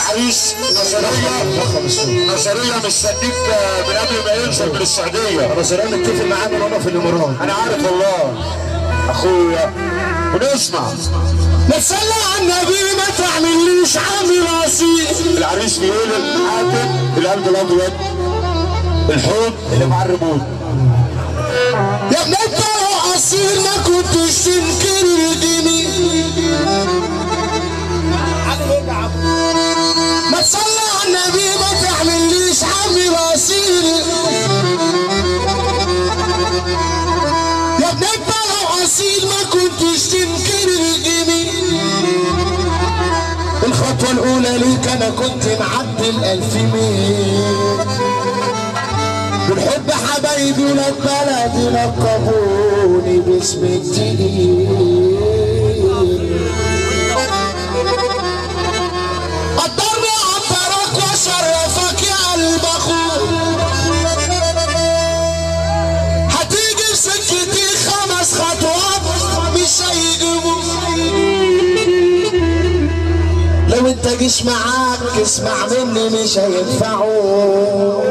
العريس نظرية نظرية مستنيك من قبل ما ينزل من السعودية. نظرية متفق معاه من وانا في الامارات. انا عارف والله اخويا. ونسمع ما تصلي على النبي ما تعمليش عامل راسي. العريس بيقول الحاتم القلب الابيض الحوض اللي مع الريموت. يا ابن انت لو اصيل ما كنتش تنكر الجميل. ما تصلي على النبي ما تعمليش عمي راسيل. يا ابن انت لو اصيل ما كنتش تنكر الجميل. الخطوة الأولى ليك أنا كنت معدي 1000 ميل. بالحب حبايبي ولاد بلدي لقبوني باسم التقيل. قدرني أقدرك وأشرفك يا قلب أخوك. هتيجي في سكتي 5 خطوات مش هيجيبوك. لو انت جيش معاك اسمع مني مش هينفعوك.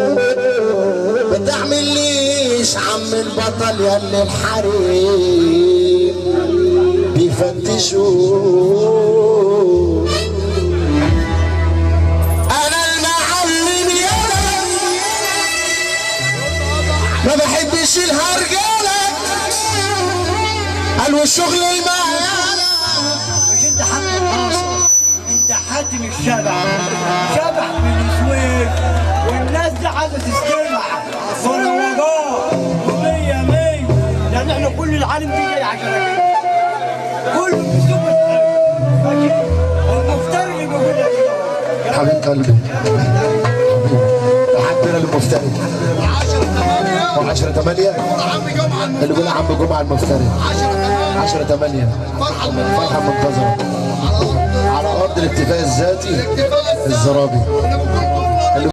ما تعمليش عم البطل يا اللي الحريم بيفتشوك. انا المعلم يا ما بحبش الهرجله قالوا الشغل المعلم. مش انت حاتم الناصر، انت حاتم الشبح، شبح من السويد والناس دي عايزه تستمع مروجات ومية مية، لان احنا كل العالم دي جاي عشان كله بيسوق ماشي. المفتري اللي بيقول لك حبيب قلبي حبيبي المفتري 10 8 عم جمعه اللي بيقول عم جمعه المفتري 10 8 فرحه منتظره على ارض الاكتفاء الذاتي الزرابي.